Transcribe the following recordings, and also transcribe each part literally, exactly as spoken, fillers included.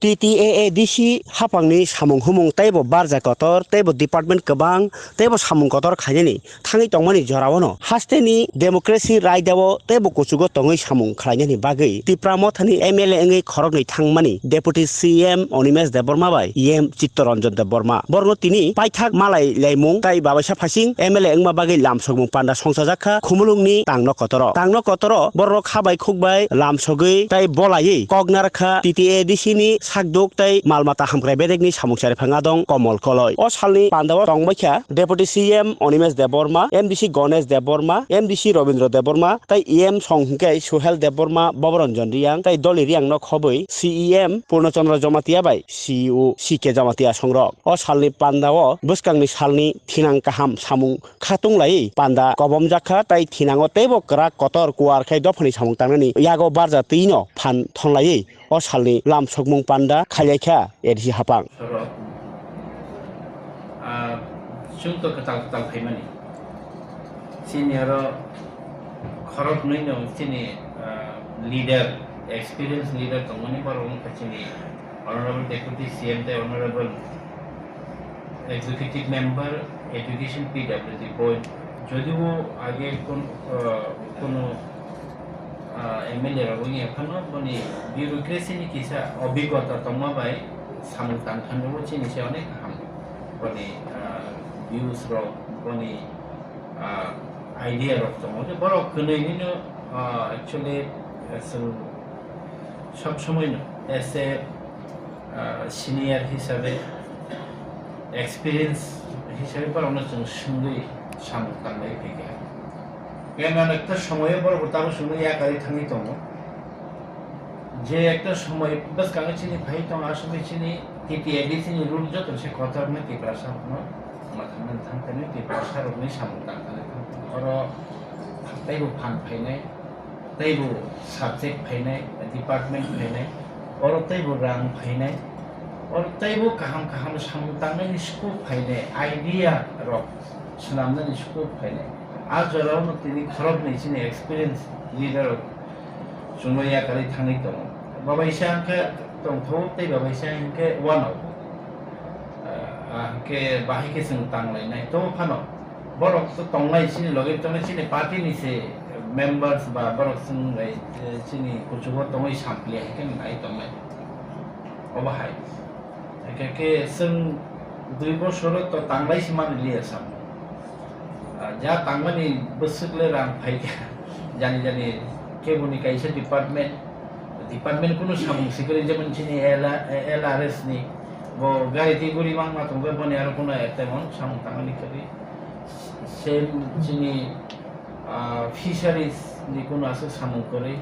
T T A A D C haphangni samung humung teibo barja kotor, teibo department kwbang, teibo samung kotor khainani thangwi tongmani jorao no hasteni democracy raidao teibo kuchugo tongwi samung khlainani bagwi Tipra Mothani M L A wngwi khoroknwi thangmani Deputy C M Animesh Debbarma bai E M Chittaranjan Debbarma borokno tini paithak malai laimung tai babaisa phasing M L A wngma bagwi lamsokmung panda songchajak kha Khumulwngni Tangno Kotoro. Tangno Kotoro borok kha bai khuk bai lamsogwi tai bolaiwi kok narwk kha T T A D C ni sakduk tei mal mata hamkrai bedekni samung chariphang adong Komol Koloi. O salni pandao tongbai kha Deputy C M Animesh Debbarma, M D C Ganesh Debbarma, M D C Rabindra Debbarma tei E M song hwnkhe Suhel Debbarma, Bhabaranjan Reang tei Dolly Reang no khobwi C E M Purna Chandra Jamatia bai C E O C K Jamatia songrok. O salni pandao bwskangni salni thinang kaham samung khatung lai panda kobomjak kha, tai thinango teibo kwrak kotor kuar khai dophani samung tangnani yago barja twi no phan thonglaiwi o salni lamsokmung panda khailai kha A D C haphang. Sorok, ah, chwng to kwtal kwtal phaimani. Chini oro khoroknwi no chini, ah, leader, experience leader tongmani borok wngkha chini Honorable Deputy C M tei Honorable Executive Member Education P W D point. Jodibo age kun-, ah, kuno, ah, M L A rok wngya phano boni bureaucracy ni kisa obigota tongma bai samung tang thani bo chini se onek kaham. Boni, ah, views rok, boni, ah, idea rok tongo. Borok kwnwi nino, ah, actually, ah, chwng sob somoi no as a, ah, senior hisabe, experience hisabe borokno chwng swngwi samung tanglai phaikha. Khe nang ekta somoio borok bo tabuk chwngno yakarwi thangwi tongo. Je ekta somoi bwskango chini phai tongo, aswkni chini T T A D C ni rule joto se kotor hwnwi Tiprasa rokno ma thangmani thang thani Tiprasa rokni samung tang thani thang thani. Oro teibo phan phainai, teibo subject phainai, department phainai, oro teibo rang phainai, oro teibo kaham kaham samung tangmani scope phainai, idea rok swnamnani scope phainai. A jorao no tini khoroknwi chini experience leader rok chwngno yakarwi thangwi tongo. Babaisa hwnkhe tongthogo tei babaisa hwnkhe uanao. Ah, hwnkhe bahai khe chwng tanglainai. Tongphano borok to tongnai, chini logi tongnai, chini party ni se members ba borok chwng bai, eh, chini kuchugo tongwi sampli hai khe nai tongnai. Obo hai. Hwnkhe khe chwng dui bosoro to tanglai se mani liya samo. Ah, ja tangmani bwswk le rang phai kha. Jani jani keboni kaisa department, department kunu samung sikiri, jemon chini L R, L R S ni bo gari twi guri mangma tongkhe boni aro kunu temon samung tangmani kwrwi. Same chini, ah, fisheries ni kunu aswk samung kwrwi.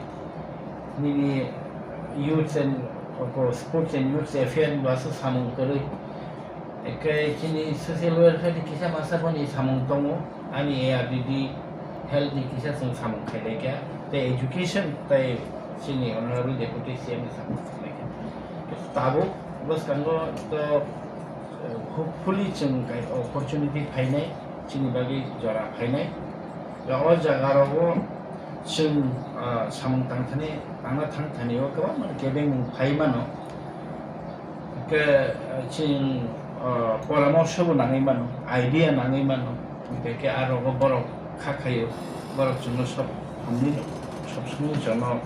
Nini youths and, oko sports and youths affair ni bo aswk samung kwrwi. Ekke chini social welfare ni kisa masa boni samung tongo. Ani A R D D health ni kisa chwng samung khailai kha. Tei education tei chini honorable deputy C M ni samung khailai kha. Tabuk bwskango to, eh, hopefully chwng kai opportunity phainai, chini bagwi jora phainai. O jaga rogo chwng, ah, samung tangthani, tangna thangthani o kwbangma kebengmung phai mano. Hwnkhe, ah, chwng, ah, poramorsho bo nangwi mano, idea nangwi mano. Hwnkhe khe a rogo borok kha khaio, borok chwngno sob hamni sob somoi jono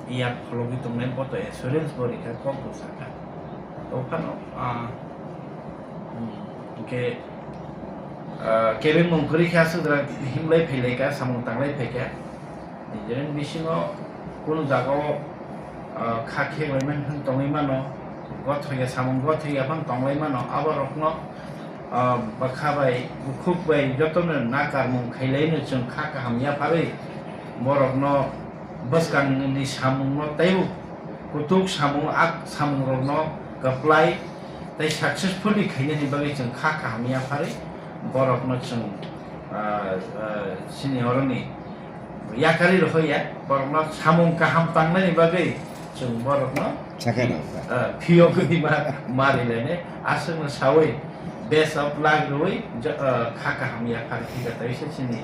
yak phologwi tongnai bo to assurance bo rikha, kok bo sakha. O phano, ah, hmm, hwnkhe, ah, kebengmung kwrwi khe aswk jora himlai phailai kha, samung tanglai phai kha. Nijeni bisingo kunu jagao, ah, kha kheklai man phano tongwi mano, gothok ya samung gothok ya phano tonglai mano, abo rokno, ah, bwkha bai, bukhuk bai jotono nakarmung khailaino chwng kha kaham yapharwi borokno bwskangni samungno teibo kutuk samung, ak samungrokno kwplai tei successfully khainani bagwi chwng kha kaham yapharwi borokno chwng, ah, ah, chini oroni yakarwi rohorya, borokno samung kaham tangnani bagwi chwng borokno, sakha nang kha, ah, phiyogwi ma, marilainai aswkno sawi best of luck rwui jo-, ah, kha kaham yaphar khika tei se chini,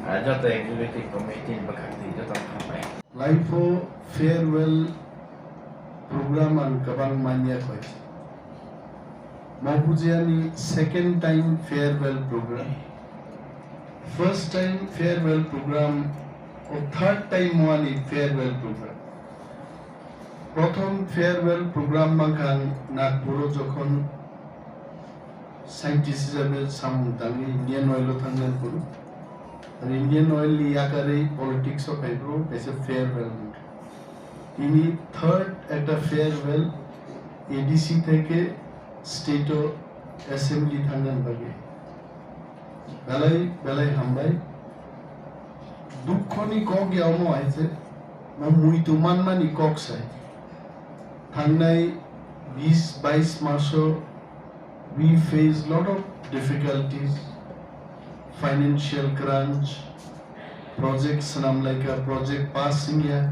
ah, joto executive committee ni bwkhak twi joto hambai. Laipho farewell Program ang kwbang manya koi. Mo bujiani second time farewell program. First time farewell program o third time mo ani farewell program. Prothom farewell program mankha ang Nagpuro jokhon scientist hisabe samung tangwi Indian Oil o thangna phuru. Ar Indian Oil ni yakarwi politics o phai phuru kaisa farewell mankha. Tini third ekta farewell A D C theke state o assembly thangna bagwi. Belai belai hambai. Dukho ni kok ya omo hai se, mo muitu manmani kok sai. Thangnai bis bais maso we face lot of difficulties, financial crunch, project swnam laika, project pass wngya,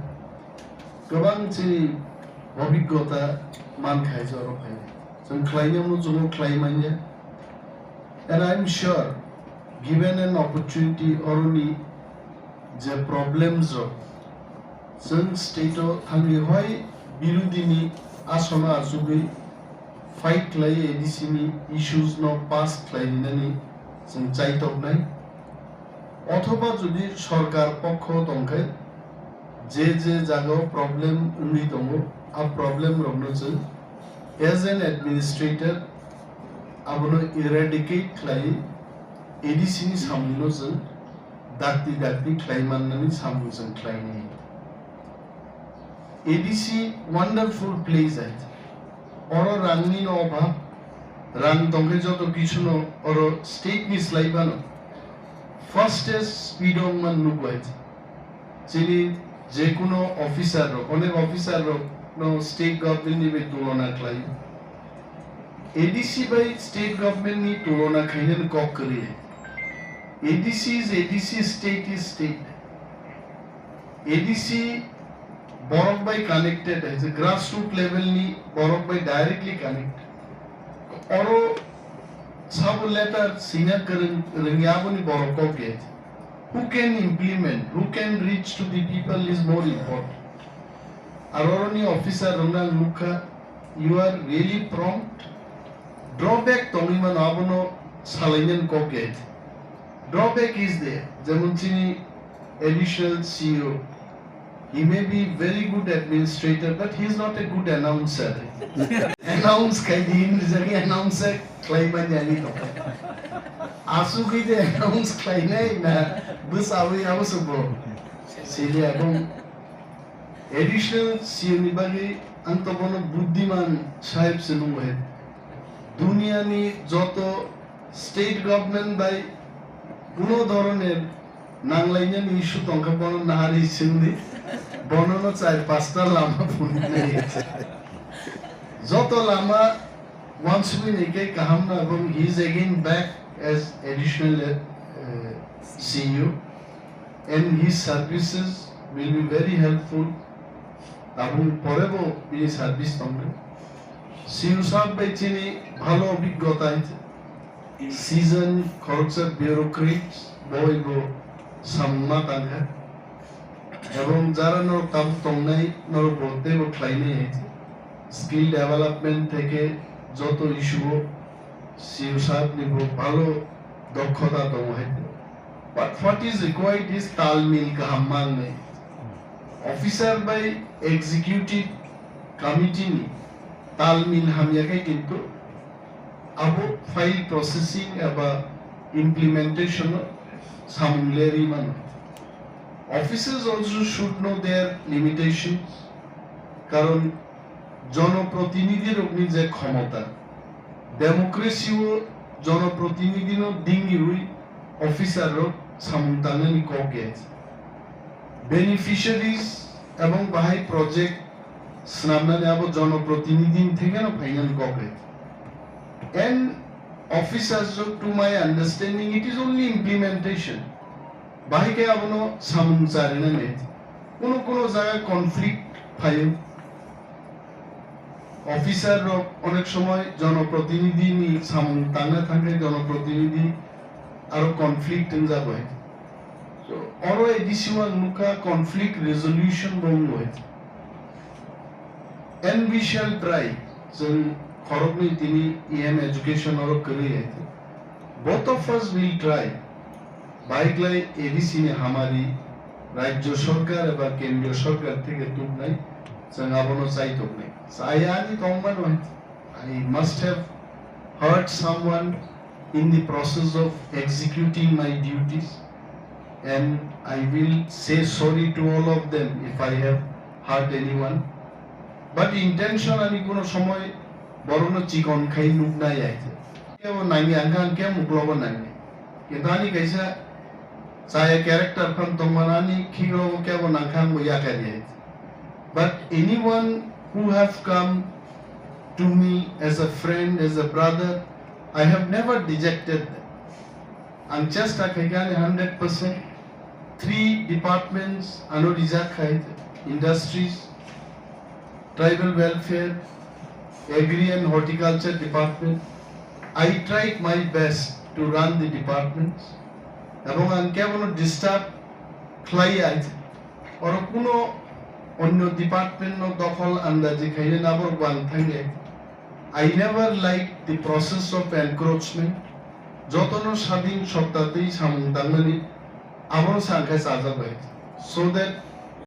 kwbang chini obhiggota man khai joro phai. Chwng khlaina muchungo khlai manya. And I'm sure, given an opportunity, oroni je problems rok, chwng state o thangwi hoi birodhi ni asona achugwi fight khlai A D C ni issues no pass khlai rinani chwng chaitoknai. Othoba jodi sorkar pokho tongkhe, je je jagao problem wngwi tongo, a problem rokno chwng as an administrator abono eradicate khlai A D C ni samungno chwng dakti dakti khlai mannani samung chwng khlainai. A D C wonderful place hai. Oro rangni no obhab, rang tongkhe joto kichuno oro state ni slai phano fastest speed o wngman nugo hai. Chini jekuno officer rok, onek officer rok no state government ni bai tulona khlai. A D C bai state government ni tulona khainani kok kwrwi. A D C is A D C, state is state. A D C borok bai connected, hai je grassroot level ni borok bai directly connect. Oro sabo letter sina kwrwng, rwngya aboni borok kok ya. Who can implement, who can reach to the people is more important. Aro oroni officer rokno ang nukha, you are really prompt. Drawback tongwi mano, abono salainani kok ya. Drawback is there, jemon chini additional C E O, he may be very good administrator, but he is not a good announcer. Announce khai di, hinwi jagwi announce khlai manya ni tong. Asugwi de announce khlainai na bwsawi abo subo. Sili abong additional C E O ni bagwi ang to bono buddiman saheb se nung hai. Duniya ni joto state government bai kuno dhoroner nanglainani issue tongkha, bono nahari singdi, bono no char pasta lama phunuknai. Joto lama wansugwi nai khe kaham no, ebong he is again back as additional, uh, C E O, and his services will be very helpful. Tabuk pore bo bini service tongnai. C E O sahab bai chini bhalo obhiggota hai. Season khoroksa bureaucrats boi bo samung ma tangkha. Ebong jara norok tabuk tongnai norok bo teibo khlainai hai. Skill development theke joto issue o C E O sahab ni bo bhalo dokhota tongo hai. But what is required is talmil kaham mangnai. Officer bai executive committee ni talmil hamya khe kintu abo file processing eba implementation o samung lerwi mano. Officers also should know their limitations, karon jonoprotinidhi rokni je khomota, democracy o jonoprotinidhi no dingiwi officer rok samung tangnani kok ya. Beneficiaries ebong bahai project swnamnani abo jonoprotinidhi ni thekeno phainani kok ya. And officers rok, to my understanding, it is only implementation. Bahai khe abono samung charinani. Kuno kuno jaga conflict phaio. Officer rok onek somoi jonoprotinidhi ni samung tangna thangkhe jonoprotinidhi aro conflict wngjago hai. So, oro A D C o ang nukha conflict resolution bo wngo hai. And we shall try. Chwng khoroknwi tini E M education oro kwrwi hai. Both of us will try. Baiklai A D C ni hamari rajyo sarkar eba kendriyo sarkar theke tubnai, chwng abono chai tubnai. Chaya ani tongmano hai. I must have hurt someone in the process of executing my duties, and I will say sorry to all of them if I have hurt anyone. But intention ani kuno somoy borokno chikon khai nuknai hai. Kebo nangi angkha ang kebo muklobo nangi. Kintu ani kaisa chaya character phan tongmani ani khikrogo kebo nangkha ang bo yakari hai. But anyone who have come to me as a friend, as a brother, I have never rejected them. Ang chesta khaikha ani hundred percent. Three departments ano rijak khai, industries, tribal welfare, agri and horticulture department. I tried my best to run the departments. Ebong ang kebono disturb khlaiya. Oro kuno onyo department no dokhol andaji khainai nabor bo ang thangya. I never liked the process of encroachment. Jotono sadin sotta twi samung tangmani abono sa ang khe chajak bai. So that